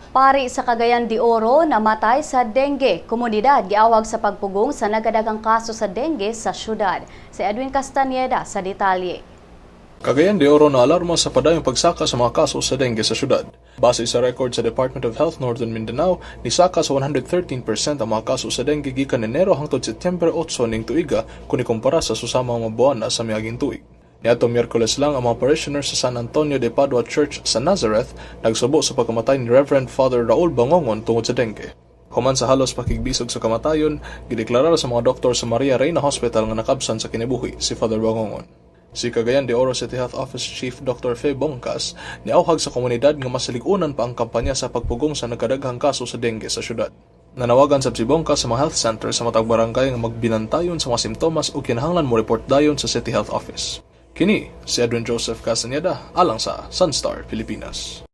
Pari sa Cagayan de Oro namatay sa dengue. Komunidad giawhag sa pagpugong sa nagadaghang kaso sa dengue sa syudad. Si Edwin Castañeda sa detalye. Cagayan de Oro na alarma sa padayong pagsaka sa mga kaso sa dengue sa syudad. Base sa record sa Department of Health Northern Mindanao, nisaka sa 113% ang mga kaso sa dengue gikan Enero hangtod September 8 ning tuiga kung ikumpara sa susamang mga buwan sa miaging tuig. Niadtong Miyerkules lang, ang mga parishioners sa San Antonio de Padua Church sa Nazareth nagsubo sa pagkamatay ni Reverend Father Raul Bangongon tungod sa dengue. Human sa halos pakigbisog sa kamatayon, gideklarar sa mga doktor sa Maria Reina Hospital nga nakabsan sa kinabuhi si Father Bangongon. Si Cagayan de Oro City Health Office Chief Dr. Fe Bongkas niauhag sa komunidad nga masalig-unan pa ang kampanya sa pagpugong sa nagkadaghang kaso sa dengue sa syudad. Nanawagan sab si Bongkas sa mga health center sa matag barangay nga magbinantayon sa mga simptomas ug kinahanglan mo report dayon sa City Health Office. Kini si Edwin Joseph Castañeda alang sa Sunstar Pilipinas.